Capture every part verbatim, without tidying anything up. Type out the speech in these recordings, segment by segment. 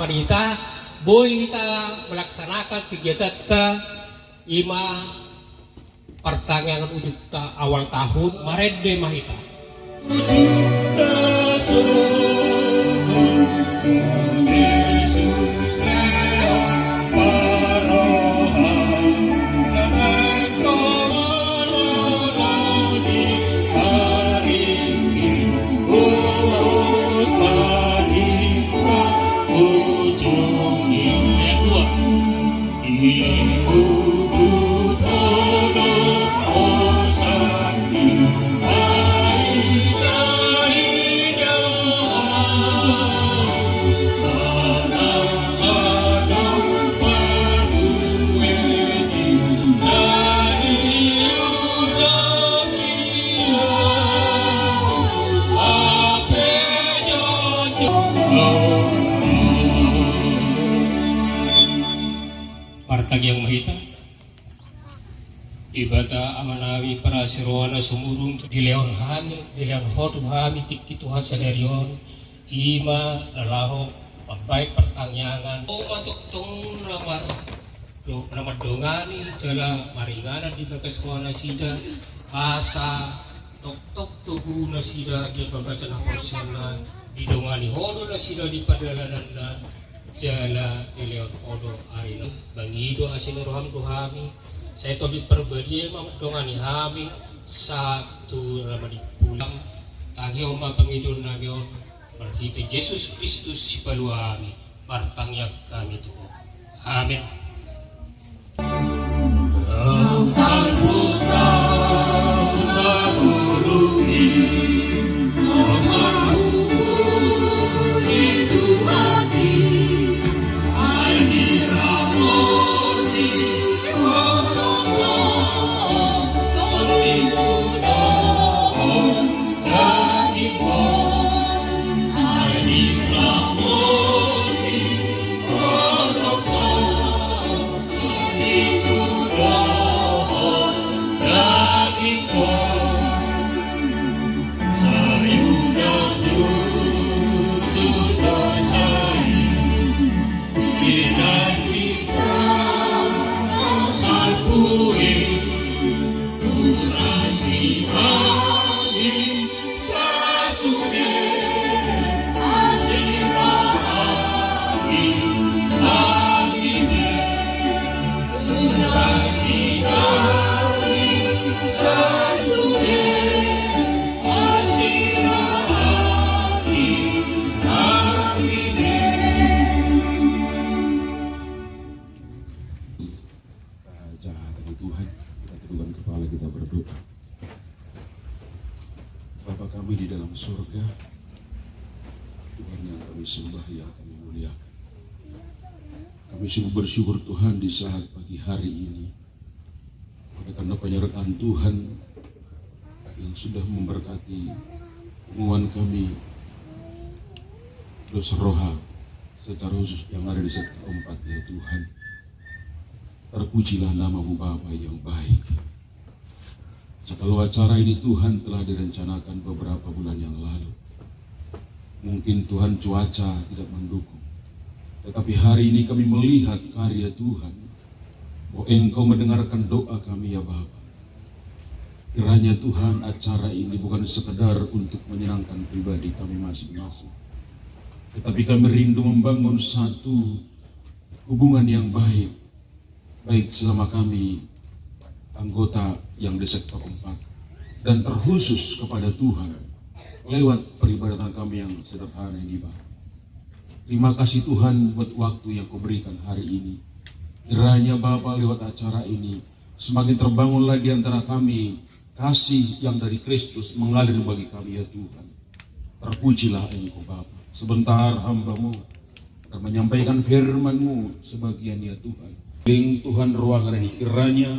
Hita boi hita melaksanakan kegiatanta, ima partangiangan ujungta awal tahun, marende ma hita. Martangiang ma hita. Debata Amanami parasi roha na sumurung, dilehon hami, dilehon Ho tu hami tingki tu sadari on, ima na laho mambahen partangiangan. Ho ma tongtong na mar-, do-, na mandongani jala maringanan di bagas roha nasida, asa tongtong togu nasida di bagasan haporseaonna, didongani Ho do nasida di pardalananna, jala dilehon Ho do ari na. Mangido asi ni roham tu hami, sai Tondi Parbadia ma mandongani hami sahat tu na manimpuli. Tangihon ma pangidoannami on, marhite Jesus Kristus Sipalua hami, martangiang hami tu Ho. Amen. Kita jahat di Tuhan, kita tundukkan kepala, kita berdoa. Bapa kami di dalam surga, Tuhan yang kami sembah, yang kami muliakan. Kami sungguh bersyukur Tuhan di saat pagi hari ini, oleh karena penyertaan Tuhan yang sudah memberkati punguan kami dos roha, secara khusus yang ada di sekta empat, ya Tuhan. Terpujilah nama-Mu Bapa yang baik. Jikalau acara ini Tuhan telah direncanakan beberapa bulan yang lalu, mungkin Tuhan cuaca tidak mendukung. Tetapi hari ini kami melihat karya Tuhan, bahwa Engkau mendengarkan doa kami, ya Bapa. Kiranya Tuhan, acara ini bukan sekedar untuk menyenangkan pribadi kami masing-masing, tetapi kami rindu membangun satu hubungan yang baik, baik selama kami anggota yang di sektor empat, dan terkhusus kepada Tuhan lewat peribadatan kami yang sederhana ini, Bapa. Terima kasih Tuhan buat waktu yang Kau berikan hari ini. Kiranya Bapa, lewat acara ini semakin terbangunlah di antara kami kasih yang dari Kristus mengalir bagi kami, ya Tuhan. Terpujilah Engkau Bapa. Sebentar hamba-Mu akan menyampaikan firman-Mu sebagian, ya Tuhan. Lingkup Tuhan, ruangan ini, kiranya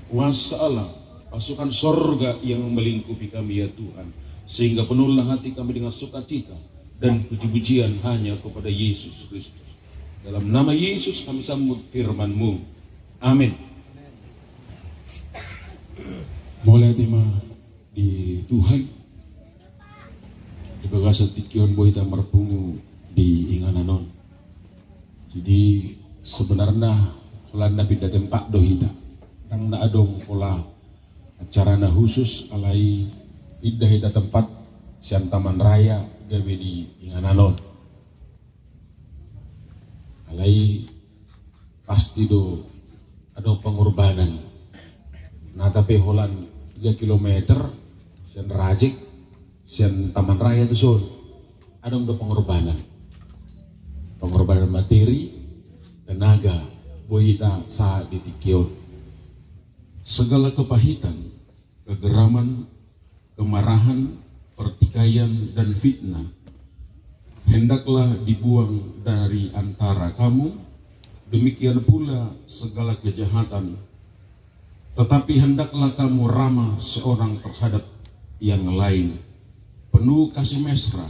kuasa Allah, pasukan sorga yang melingkupi kami, ya Tuhan, sehingga penuhlah hati kami dengan sukacita dan puji-pujian hanya kepada Yesus Kristus. Dalam nama Yesus kami sambut firman-Mu. Amin. Mauliate ma di Tuhan. Di bagasan tingki on boi hita marpungu di inganan on. Jadi sebenarna holan na pinda tempat do hita. Ndang na adong pola acara na khusus alai pinda hita tempat sian Taman Raya gabe di inganan on. Alai pasti do adong pengorbanan. Nata pe holan tiga kilometer sian Rajek, sian Taman Raya tu son. Adong do pengorbanan. Pengorbanan materi, tenaga, boi hita sahat di tingki on. Segala kepahitan, kegeraman, kemarahan, pertikaian, dan fitnah, hendaklah dibuang dari antara kamu, demikian pula segala kejahatan. Tetapi hendaklah kamu ramah seorang terhadap yang lain, penuh kasih mesra,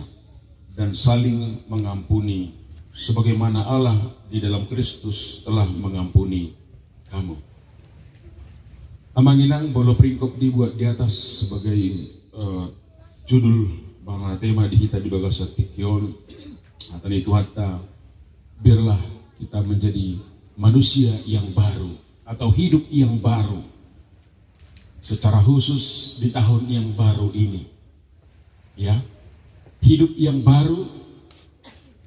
dan saling mengampuni, sebagaimana Allah di dalam Kristus telah mengampuni kamu. Amang inang, molo peringkop dibuat di atas sebagai, eh, judul manang tema di hita di bagasan tingki on, hata ni Tuhanta, biarlah kita menjadi manusia yang baru atau hidup yang baru secara khusus di tahun yang baru ini. Ya, hidup yang baru,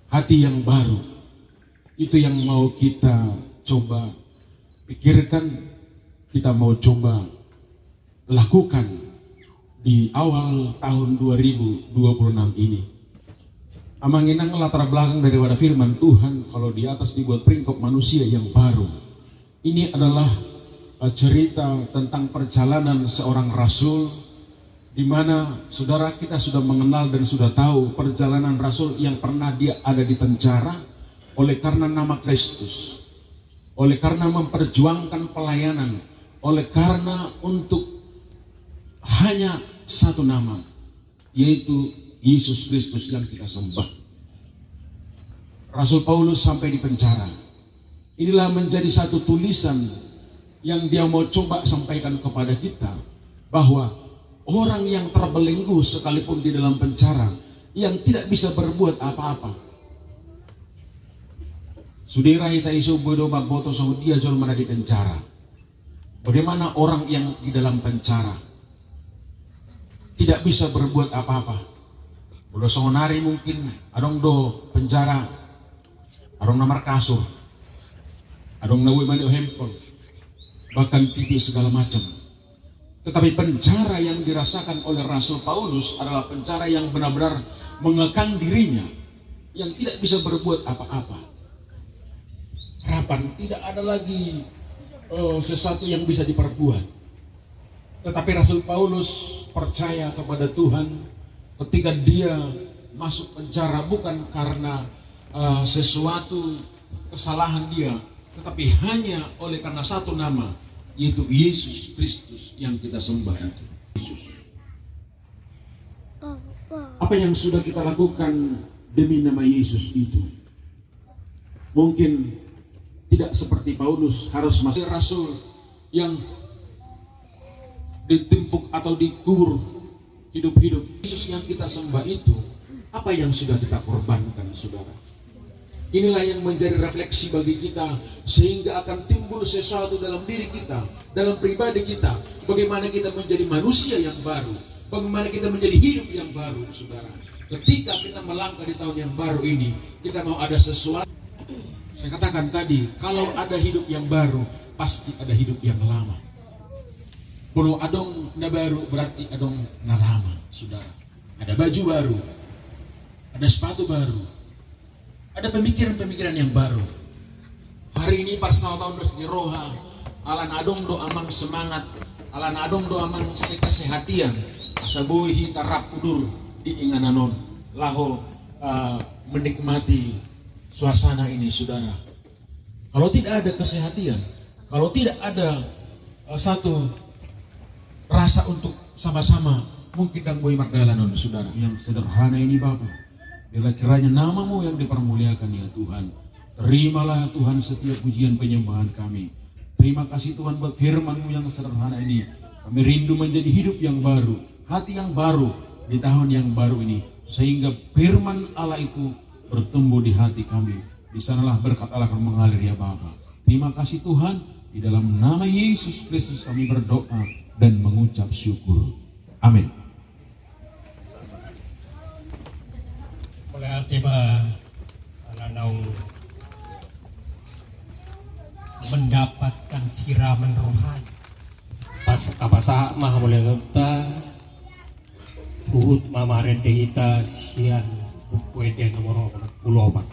hati yang baru. Itu yang mau kita coba pikirkan, kita mau coba lakukan di awal tahun dua ribu dua puluh enam ini. Amang inang, latar belakang daripada firman Tuhan, kalau di atas dibuat peringkop manusia yang baru. Ini adalah, eh, cerita tentang perjalanan seorang rasul, di mana saudara kita sudah mengenal dan sudah tahu perjalanan rasul yang pernah dia ada di penjara oleh karena nama Kristus, oleh karena memperjuangkan pelayanan, oleh karena untuk hanya satu nama, yaitu Yesus Kristus yang kita sembah. Rasul Paulus sampai di penjara. Inilah menjadi satu tulisan yang dia mau coba sampaikan kepada kita, bahwa orang yang terbelenggu sekalipun di dalam penjara, yang tidak bisa berbuat apa-apa. Sude ra hita i so boi do mamboto songon dia jolma na di penjara. Bagaimana orang yang di dalam penjara tidak bisa berbuat apa-apa? Molo songon ari mungkin adong do penjara, adong na markasur, adong na boi manjou handphone, bahkan T V segala macam. Tetapi penjara yang dirasakan oleh Rasul Paulus adalah penjara yang benar-benar mengekang dirinya, yang tidak bisa berbuat apa-apa. Harapan, tidak ada lagi, eh, sesuatu yang bisa diperbuat. Tetapi Rasul Paulus percaya kepada Tuhan ketika dia masuk penjara bukan karena, eh, sesuatu kesalahan dia, tetapi hanya oleh karena satu nama, yaitu Yesus Kristus yang kita sembah itu. Yesus. Apa yang sudah kita lakukan demi nama Yesus itu? Mungkin tidak seperti Paulus harus masuk rasul yang ditimpuk atau dikubur hidup-hidup. Yesus yang kita sembah itu, apa yang sudah kita korbankan, saudara? Inilah yang menjadi refleksi bagi kita, sehingga akan timbul sesuatu dalam diri kita, dalam pribadi kita, bagaimana kita menjadi manusia yang baru, bagaimana kita menjadi hidup yang baru, saudara. Ketika kita melangkah di tahun yang baru ini, kita mau ada sesuatu. Saya katakan tadi, kalau ada hidup yang baru, pasti ada hidup yang lama. Kalau adong na baru, berarti adong na lama, saudara. Ada baju baru, ada sepatu baru, ada pemikiran-pemikiran yang baru. Hari ini parsaoran dos di roha, ala na adong do amang semangat, ala na adong do amang se-, kesehatian, asa boi hita rap udur di inganan on, laho, eh, menikmati suasana ini, saudara. Kalau tidak ada kesehatian, kalau tidak ada, eh, satu rasa untuk sama-sama, mungkin ndang boi mardalan on, saudara. Yang sederhana ini, Bapa, bila kiranya nama-Mu yang dipermuliakan, ya Tuhan. Terimalah, Tuhan, setiap pujian penyembahan kami. Terima kasih, Tuhan, buat firman-Mu yang sederhana ini. Kami rindu menjadi hidup yang baru, hati yang baru di tahun yang baru ini, sehingga firman Allah itu bertumbuh di hati kami. Di sanalah berkat Allah akan mengalir, ya Bapa. Terima kasih, Tuhan. Di dalam nama Yesus Kristus kami berdoa dan mengucap syukur. Amin. Mauliate ma, ala naung mendapatkan siraman rohani. Pas, apa sa-, ma, mauliate ma. Huhut ma marende hita sian Buku Ende nomor onom pulu opat.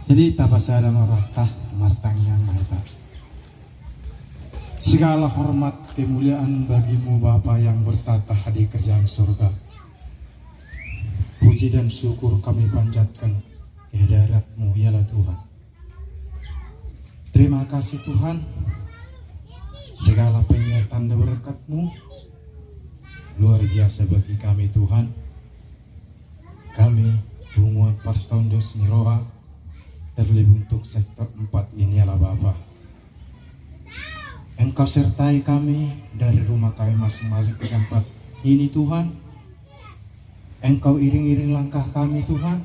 Jadi, tapasada ma rohanta, martangiang ma hita. Segala hormat kemuliaan bagi-Mu, Bapa yang bertahta di kerajaan surga. Puji dan syukur kami panjatkan ke hadirat-Mu, ya Allah Tuhan. Terima kasih, Tuhan. Segala penglihatan dan berkat-Mu luar biasa bagi kami, Tuhan. Kami, Punguan Parsondos Niroha, terlebih untuk sektor empat ini, ya Allah Bapa. Engkau sertai kami dari rumah kami masing-masing ke tempat ini, Tuhan. Engkau iring-iring langkah kami, Tuhan.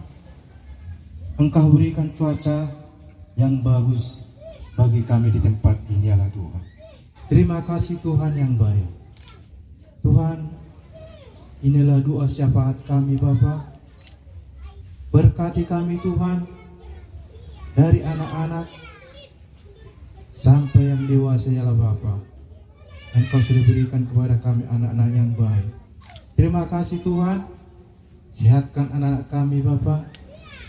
Engkau berikan cuaca yang bagus bagi kami di tempat ini, ya Allah Tuhan. Terima kasih, Tuhan yang baik. Tuhan, inilah doa syafaat kami, Bapa. Berkati kami, Tuhan, dari anak-anak sampai yang dewasa, ya Allah Bapa. Engkau sudah berikan kepada kami anak-anak yang baik. Terima kasih, Tuhan. Sehatkan anak-anak kami, Bapa.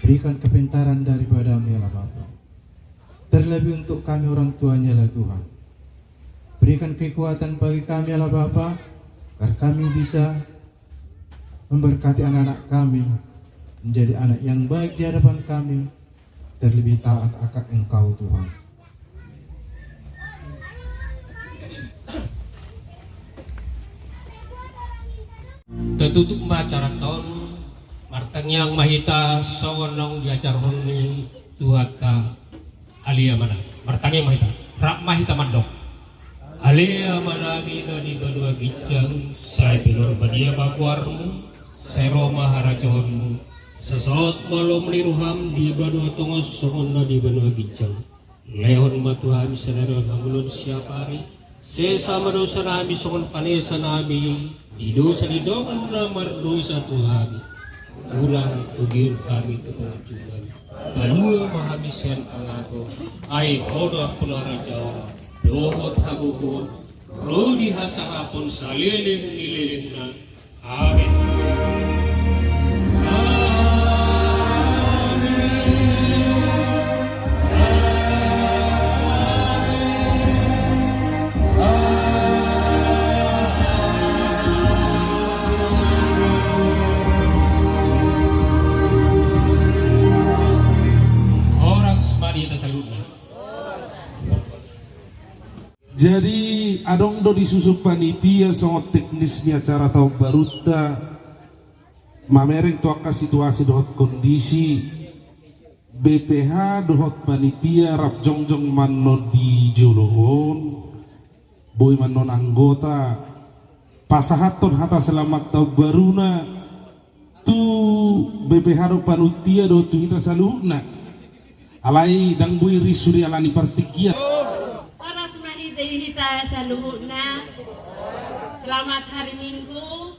Berikan kepintaran daripada-Mu, ya Allah Bapa. Terlebih untuk kami orang tuanya, ya Allah Tuhan. Berikan kekuatan bagi kami, ya Allah Bapa, agar kami bisa memberkati anak-anak kami, menjadi anak yang baik di hadapan kami, terlebih taat akan Engkau, Tuhan. Tatutup ma acara on, martangiang ma hita songon naung diajarhon ni Tuhanta. Ale Amanami, martangiang ma hita. Rap ma hita mandok. Ale Amanami na di banua ginjang, sai pinarbadia ma goarmu, sai ro ma harajaonmu, sai saut ma lomo ni roham di banua tonga on songon na di banua ginjang. Lehon ma tu hami sadari on hangoluan siapari, sesa ma dosanami songon panesanami di dosa ni dongan na mardosa tu hami. Unang togihon hami tu pangunjunan, palua ma hami sian pangago, ai Ho do ampunan harajaon, dohot hagogoon, ro di hasangapon saleleng ni lelengna. Amin. Jadi adong do disusun panitia songon teknis ni acara taon barunta, mamereng tu angka situasi dohot kondisi, B P H dohot panitia rap jongjong ma annon di jolo on, boi ma annon anggota pasahathon hata selamat taon baruna tu B P H dohot panitia dohot tu hita saluhutna. Alai ndang boi risu dialani partingkian. Horas ma hita, hita saluhutna. Selamat hari Minggu.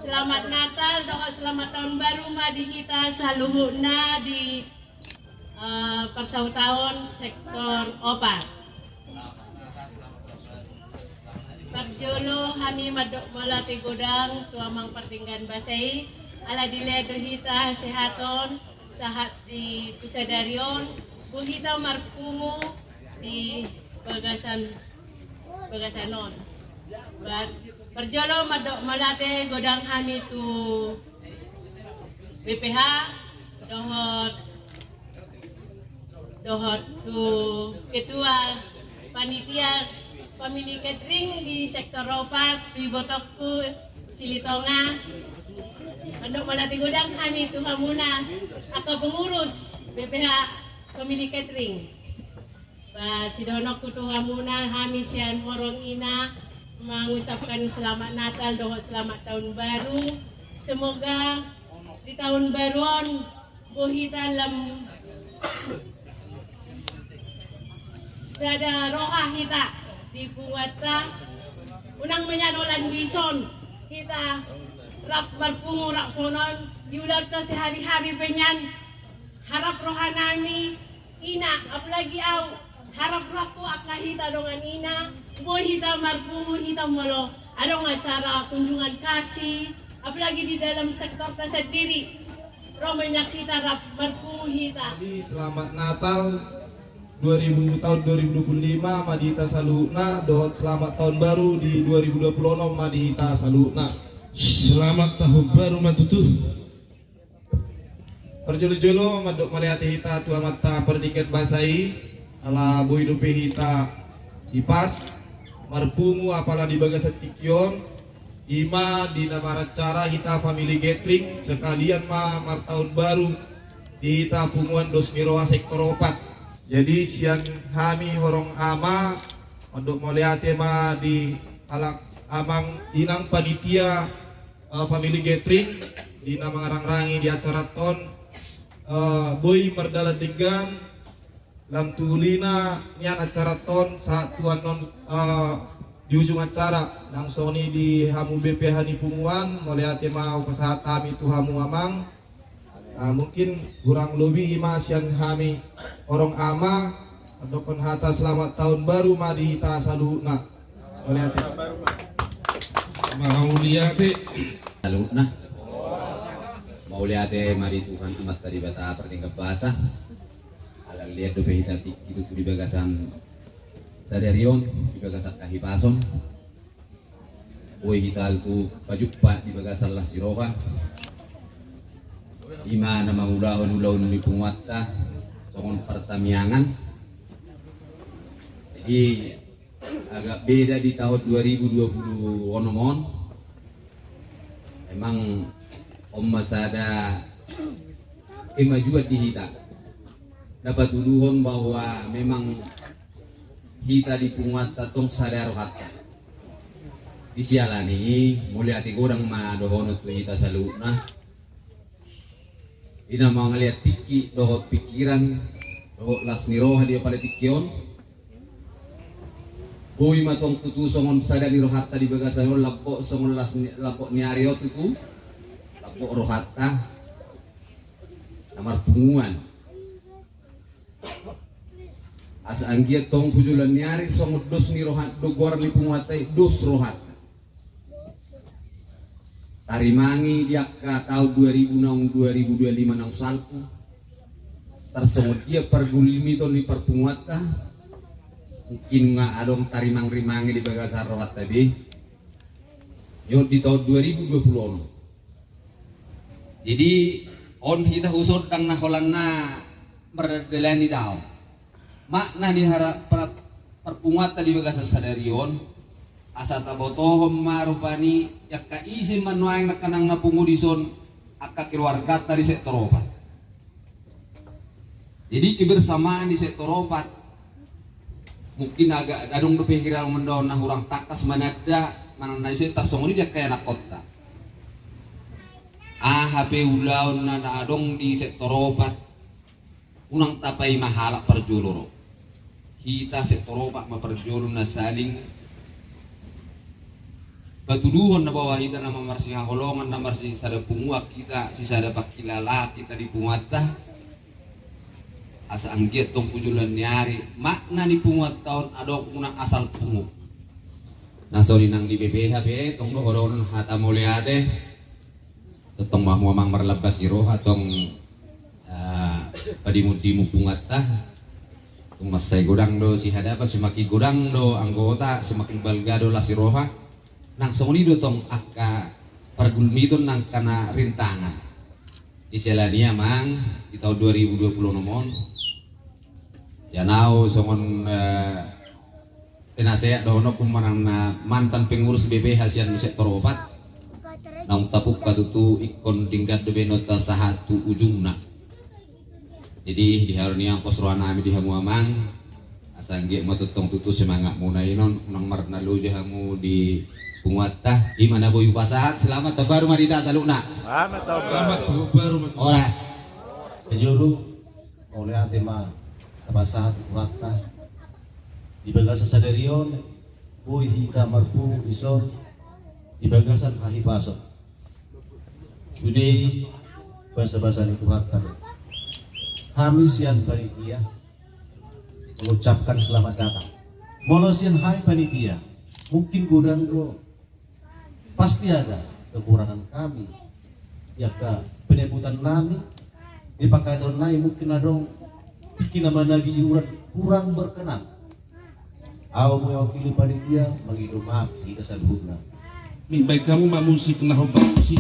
Selamat Natal dohot selamat taon baru ma di hita saluhutna di eh, parsautaon sektor opat. Parjolo hami mandok mauliate godang tu Amang Pardenggan Basa i, ala dilehon do hita hasehaton sahat di tu sadari on, boi hita marpungu di bagasan, bagasan on. Ba-, parjolo mandok mauliate godang hami tu B P H dohot dohot tu ketua panitia family catering di sektor opat, tu ibotongku Silitonga. Mandok mauliate godang hami tu hamuna angka pengurus B P H family catering. Ba, sidohononku tu hamuna, hami sian horong ina mengucapkan selamat Natal dohot selamat tahun baru. Semoga di tahun baru on boi hita lam sada roha hita di punguanta. Unang menyan holan dison hita rap marpungu rap songon on di ulaonta sehari-hari pe nian. Harap rohanami ina, apalagi au, harap rohangku angka hita dongan ina, boi hita marpungu hita molo adong acara kunjungan kasih, apalagi di dalam sektorta sandiri. Ro ma nian hita rap marpungu hita. Jadi, selamat Natal dua ribu, tahun dua ribu dua puluh lima ma di hita saluhutna, dohot selamat tahun baru di dua ribu dua puluh enam ma di hita saluhutna. Selamat tahun baru ma tutu. Parjolo-jolo mandok mauliate hita tu Amanta Pardenggan Basa i, ala boi dope hita hipas marpungu apala di bagasan tingki on, ima di na maracara hita family gathering, sekalian ma martahun baru di hita punguan dos ni roha sektor opat. Jadi sian hami horong ama, mandok mauliate ma di halak amang inang panitia eh, family gathering di na mangarangrangi di acara on, eh, boi mardalan denggan lam tu ulina nian acara on sahat tu annon, eh, di ujung acara. Nang songon i di hamu B P H ni punguan, mauliate ma hupasahat hami tu hamu amang. Ah, mungkin kurang lobi ima sian hami horong ama, mandokkon hata selamat tahun baru ma di hita saluhutna. Mauliate. Mauliate. Saluhutna. Mauliate ma di Tuhan Amanta Debata Pardenggan Basa. Ala lehon dope hita tingki tutu di bagasan sadari on, di bagasan hahipason. Boi hita tutu pajumpa di bagasan las ni roha. Ima na mangulahon ulaon ni punguanta songon partamiangan. Jadi agak beda di tahun dua ribu dua puluh onom on. Memang on ma sada kemajuan di hita. Na patuduhon bahwa memang hita di punguanta tong sada rohanta. Di siala ni i, mauliate godang ma dohonon tu hita saluhutna. Di na mangalean tingki dohot pikiran, dohot las ni roha di apala tingki on. Boi ma tong tutu songon sada ni rohanta di bagasan on, lambok songon las ni, lambok ni ari on tutu. Lambok rohanta. Na marpunguan. Asa anggiat tong tu joloan ni ari songon dos ni roha, do goar ni punguanta i dos rohanta. Tarimangi di angka tahun dua ribu naung dua ribu dua lima naung salpu. Tarsongon dia pargulmiton ni parpunguanta. Mungkin nga adong tarimang-rimangi di bagasan rohanta be. Nyo di tahun dua ribu dua puluh onom. Jadi on hita husondang na holan na mardalani daong. Makna ni hara-, pra-, parpunguanta di bagasan sadari on, asa tabotohon ma rupani angka ise ma nuaeng nangkaning na pungu dison, angka keluarganta di sektor opat. Jadi kebersamaan di sektor opat mungkin agak adong dope hira mandok na hurang tangkas mananda manang na ise, tarsongon i di angka anakkonta. Aha pe ulaon na adong di sektor opat, unang tapaima halak parjolo ro. Hita sektor opat ma parjolo na saling patuduhon na bahwa hita na marsihaholongan, na marsisada punguan hita, sisada pangkilalaan hita di punguanta. Asa anggiat tong tu joloan ni ari makna ni punguanta on adong unang asal pungu. Na songon i nang di B P H pe tong do hodonon hata mauliate. Tongtong ma hamu amang marlambas ni roha tong, ah, padimundimun punguanta. Tung mansai godang do sihadapan, semakin godang do anggota, semakin balga do las ni roha. Nang songon i do tong angka pargulmiton nangkana rintangan. Di sela ni i amang, di taon dua ribu dua puluh onom on, sian ahu songon, eh, penasehat dohononku manang na mantan pengurus B P H sian sektor opat, naung tapungka tutu ingkon denggan dope nonta sahat tu ujungna. Jadi di haroa ni i pos roha nami di hamu amang, asa anggiat ma tongtong tutu semangatmuna i non, unang marnaloja hamu di punguanta. I ma na boi hupasahat, selamat tahun baru ma di hita saluhutna. Selamat tahun baru. Selamat tahun baru, Mas. Horas. Jadi dulu, mauliate ma tapasahat tu Tuhanta. Di bagasan sadari on, boi hita marpungu dison di bagasan hahipason. Sude i basabasa ni Tuhanta do. Hami sian panitia mengucapkan selamat datang. Molo sian hami panitia, mungkin godang do, pasti ada kekurangan kami. Di angka penyambutan nami, di pangkataion nami mungkin adong tingki na managih iuran kurang berkenan. Ahu mewakili panitia mangido maaf di hita saluhutna. Baen hamu ma musik na hombar tusi.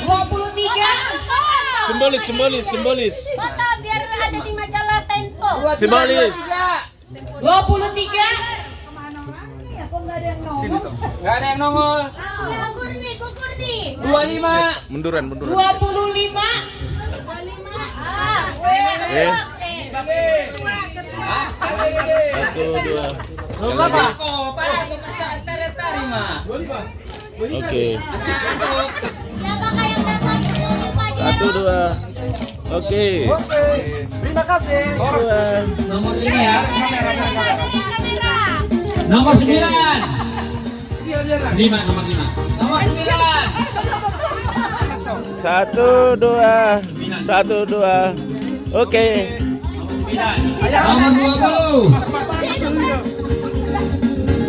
Dua puluh tiga. Simbolis, simbolis, simbolis. Foto biar ada di majalah Tempo. Simbolis. Dua puluh tiga. Kemana orangnya ya? Kok nggak ada yang nongol? Nggak ada yang nongol. Gugur nih, gugur nih. Dua lima. Munduran, munduran. Dua puluh lima. Dua lima. Ah, eh. Oke. Satu, dua. Oke. Satu, dua. Oke. Oke. Terima kasih. Dua. Nomor lima ya. Nomor sembilan. Lima, nomor lima. Nomor sembilan. Satu, dua. Satu, dua. Oke. Nomor dua puluh.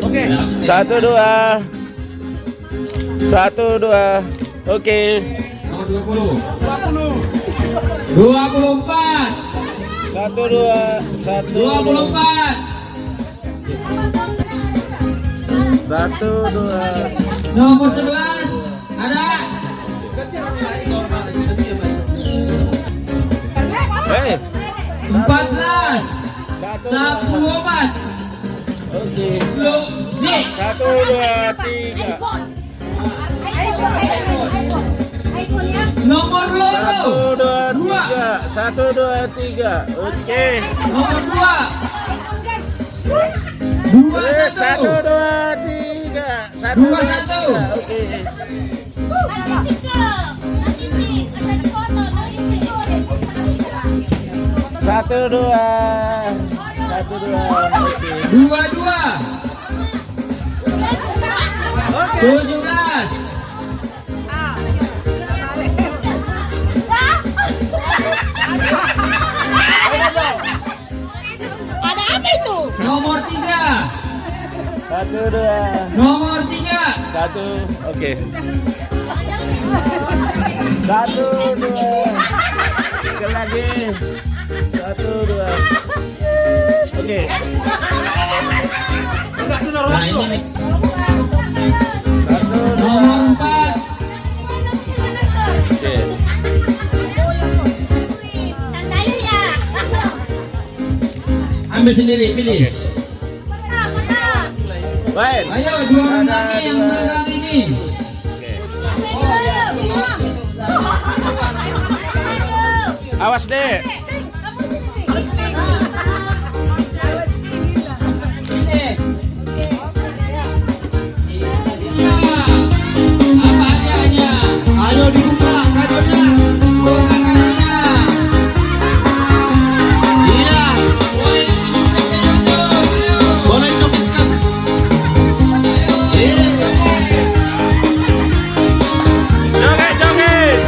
Oke. Satu, dua. Satu, dua. Oke. Nomor dua puluh. Dua puluh empat. Satu, dua. Satu, dua puluh empat. Satu, dua. Nomor sebelas. Ada? Hei. Empat belas. Satu, dua, empat. Oke. Lo, J. Satu, dua, tiga. Nomor loro. Satu, dua, tiga. Satu, dua, tiga. Oke. Nomor dua. Dua, eh, satu. Satu, dua, tiga. Satu, dua, dua, satu. Tiga. Oke. Satu, dua. Satu, dua. Oke. Dua, dua. Oke. Tujuh belas. Satu, dua. Nomor tiga. Satu, oke. Satu, dua. Sekali lagi. Satu, dua. Oke. Nah, ini nih. Satu, dua. Nomor empat. Oke. Ambil sendiri, pilih. Oke. Baik. Ayo, dua orang lagi yang menang ini. Oke. Awas, Dek. Ayo dibuka kadonya. Buka kadonya. Iya. Boleh joget, Kak. Iya. Joget, joget.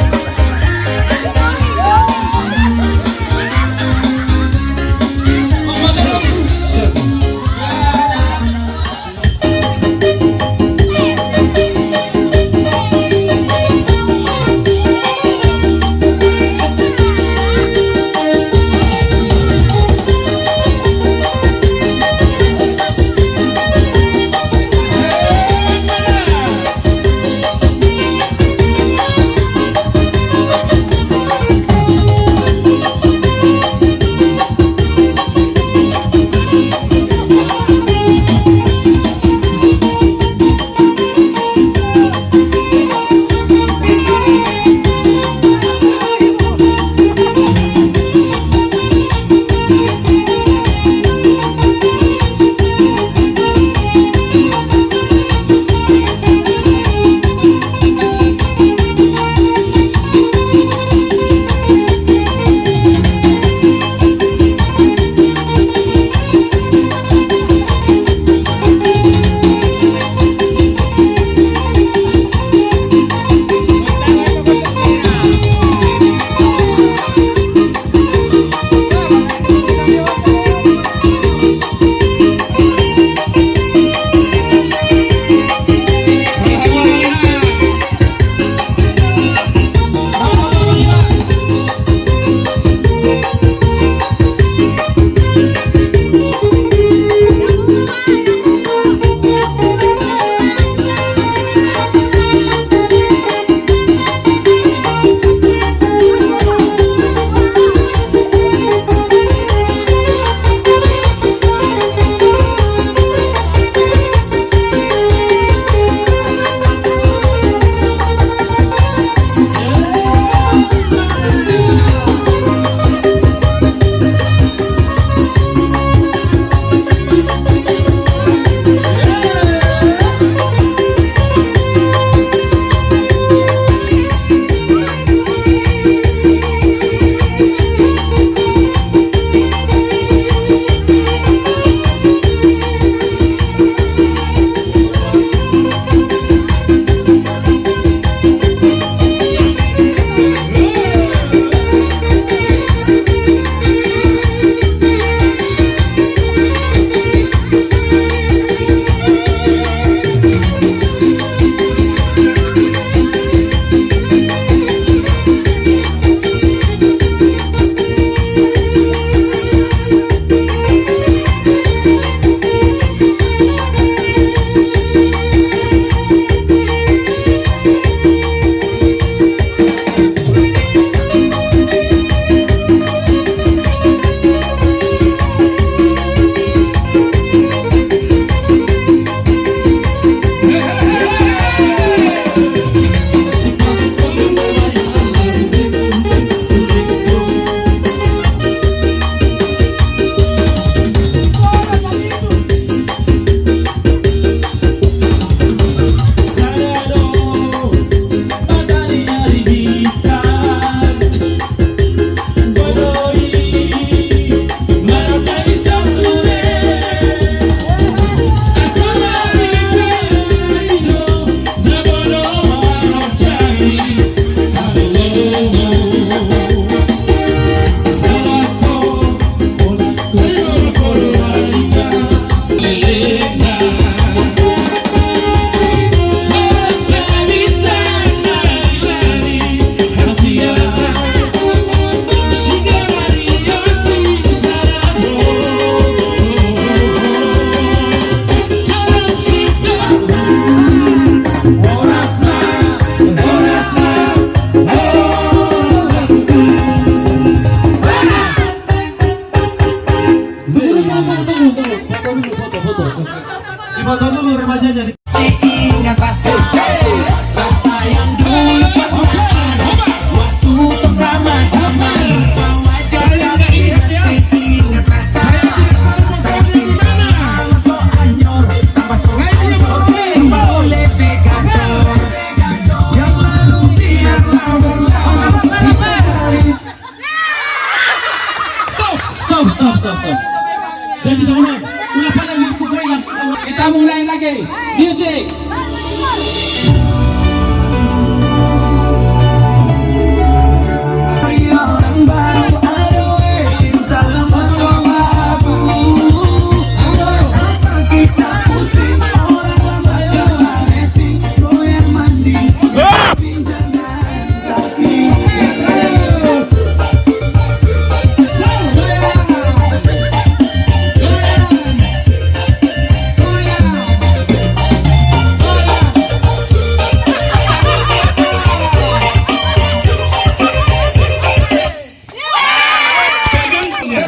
Oke, music.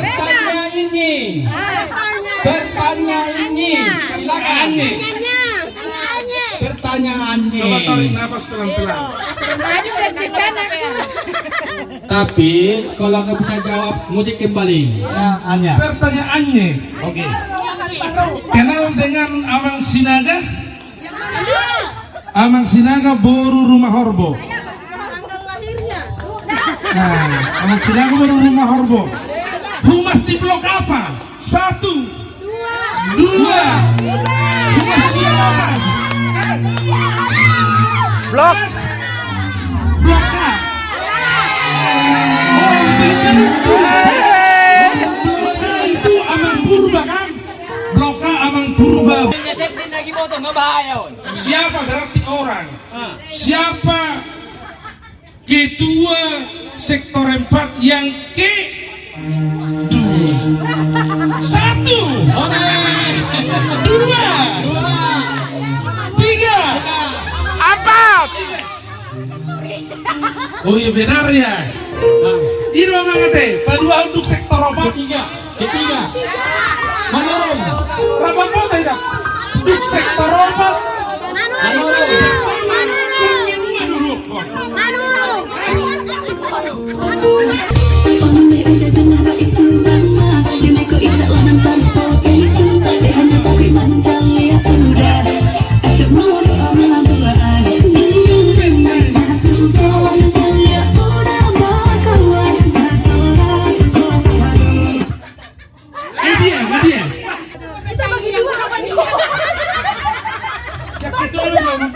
Pertanyaan ini. Pertanyaan ini. Silakan. Pertanyaannya. Coba tarik napas pelan-pelan. Tapi kalau nggak bisa jawab, musik kembali. Ya, Anya. Pertanyaannya. Oke. Kenal dengan Amang Sinaga? Amang Sinaga boru Rumahorbo. Nah, Amang Sinaga boru Rumahorbo. Humas di blok apa? Satu. Dua. Humas di blok apa? Blok. Blok A. Oh, betul itu. Blok A itu Amang Purba kan? Blok A Amang Purba. Siapa berarti orang? Siapa ketua sektor empat yang ke dua? Satu. Dua. Tiga. Empat. Oh iya, benar ya. Nah, iro mangate, paduahon duk sektor opat. Ketiga, ketiga. Manurung. Rap boto ida. Duk sektor opat. Manurung. Manurung.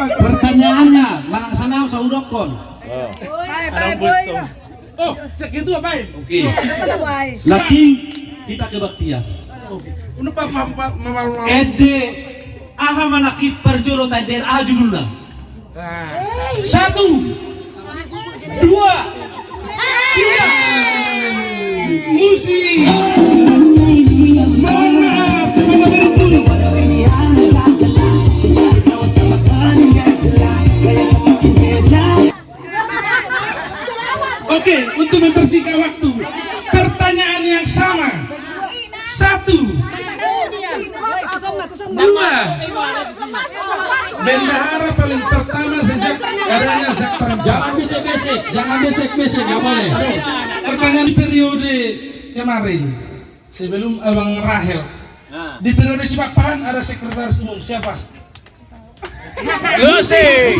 Pertanyaannya, manang sana sahudokkon. Oh, segitu apa? Oke. Nanti kita kebaktian. Oke. Ende, aha ma na parjolo, tender, aha judulna? Satu, dua, tiga. Musik. Mohon maaf, semoga beruntung. Oke, untuk mempersingkat waktu, pertanyaan yang sama. Satu. Dua. Bendahara paling pertama sejak adanya sektor empat. Jangan bisik-bisik, jangan bisik-bisik, nggak boleh. Pertanyaan di periode kemarin, sebelum Abang Rahel, di periode Sipapahan ada sekretaris umum, siapa? Lucy.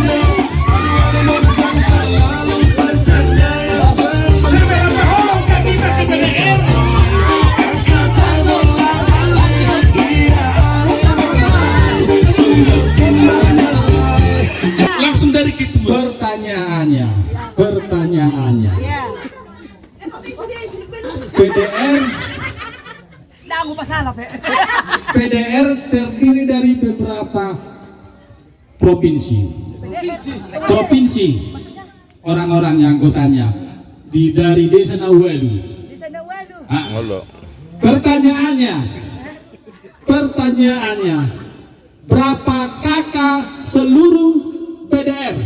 Langsung dari ketua. Pertanyaannya, pertanyaannya. P D R P D R terdiri dari beberapa provinsi. Provinsi. Orang-orang yang anggotanya di, dari desa na ualu. Desa na ualu. Ah. Pertanyaannya, pertanyaannya, berapa K K seluruh P D R?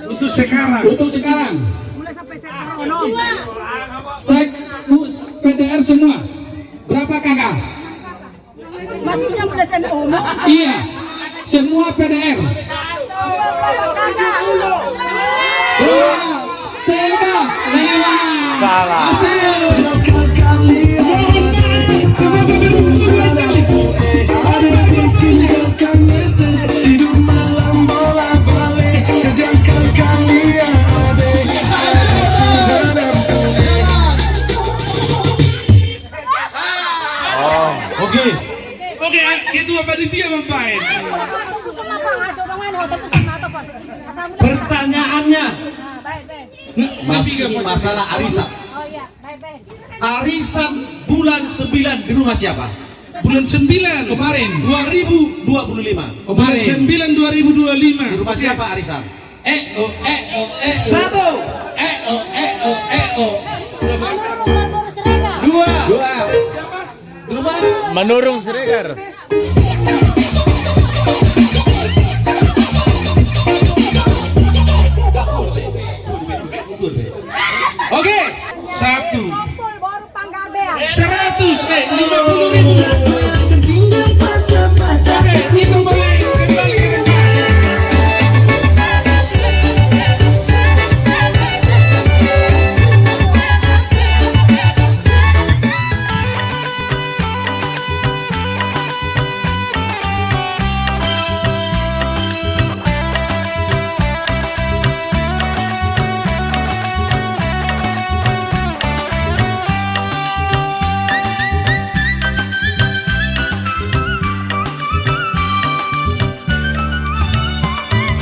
Untuk sekarang. Untuk sekarang. Mulai sampai sektor enam. Sek-, P D R semua. Berapa K K? Maksudnya mulai sampai enam? Iya. Semua P D R. Dua, tiga, lewat. Salah. Hasil. Oke. Oke, ketua panitia mambaen. Mas, ini masalah arisan. Arisan bulan sembilan di rumah siapa? Bulan sembilan. Kemarin. Dua ribu dua puluh lima. Kemarin. Bulan sembilan dua ribu dua puluh lima. Di rumah siapa arisan? Eh, oh, eh, oh, eh, oh. Satu. Eh, oh, eh, oh, eh, oh. Dua. Dua. Di rumah. Manurung Siregar. Oke. Satu. Seratus, eh, lima puluh ribu. Oke, hitung balik, kembali, kembali.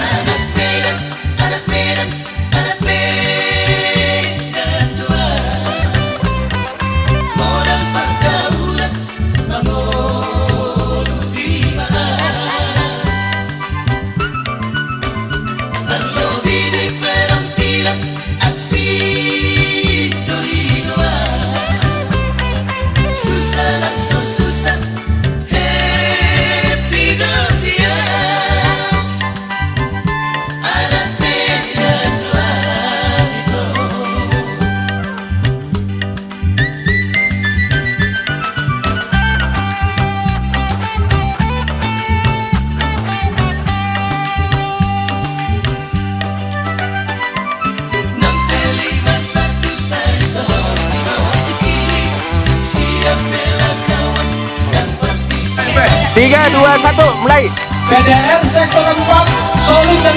Anak Medan, anak Medan, anak Medan tua. Modal pergaulan mangolu di ma. Tarlobi di penampilan aksi do i doa. Susah langsung susah, happy do dia. Anak Medan tua. Tiga, dua, satu, mulai. P D R sektor empat, Solut dan